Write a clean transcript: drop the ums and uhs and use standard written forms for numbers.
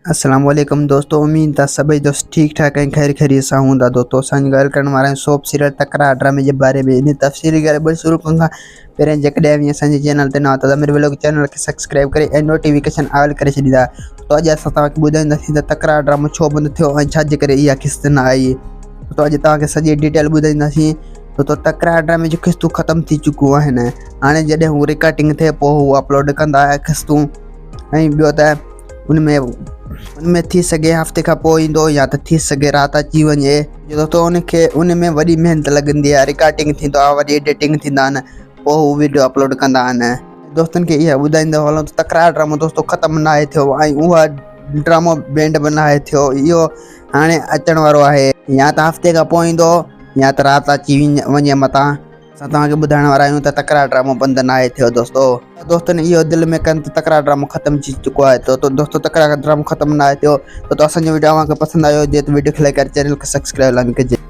السلام عليڪم دوستو اميد ته سڀئي دوست ٺيڪ ٺاڪ ۽ خير خيريت سان هوندا دوستو اسان جي ڳالهه ڪرڻ وارا آهيون سوپ سيريل تڪرار ڊرامي جي باري ۾ ان تفصيلي ڳالهه ٻولهه شروع ڪرڻ کان پهرين جيڪڏهن اوهين اسان جي چينل تي نوان ته امير ولاگ چينل کي سبسڪرائب ڪري ۽ نوٽيفڪيشن آل ڪري ڇڏيندا ته اڄ اسان توهان کي ٻڌائينداسين ته تڪرار ڊرامو ڇو بند ٿيو ۽ ڇا جي ڪري اها قسط نه آئي ته اڄ توهان کي سڄي ڊيٽيل ٻڌائينداسين ته تڪرار ڊرامي جون قسطون ختم ٿي چڪيون آهن هاڻي جڏهن هو رڪارڊنگ ٿئي پوء هو اپلوڊ ڪندا قسطون ۽ ٻيو ته ان ۾ ان ۾ ٿي سگهي هفتي کان پوء ايندو يا ته ٿي سگهي رات اچي وڃي دوستو ان کي ان ۾ وڏي محنت لڳندي آهي رڪارڊنگ ٿيندو آهي وري ايڊيٽنگ ٿيندا آهن پوء هو ويڊيو اپلوڊ ڪندا آهن دوستن کي اها ٻڌائيندو هلان ته تڪرار ڊرامو دوستو ختم ناهي ٿيو ۽ اها ڊرامو بينڊ به ناهي ٿيو اهو هاڻي اچڻ وارو آهي يا ته هفتي کان پوء ايندو يا ته رات اچي وڃي متان اسان توهان کي ٻڌائڻ وارا آهيون ته تڪرار ڊرامو بند ناهي ٿيو دوستو دوستن اهو دل ۾ ڪن ته تڪرار ڊرامو ختم ٿي چڪو آهي ته دوستو تڪرار ڊرامو ختم ناهي ٿيو ته اسان جو ويڊيو اوهان کي پسند آيو هجي ته ويڊيو کي لائڪ ڪري چينل کي سبسڪرائب لازمي ڪجي.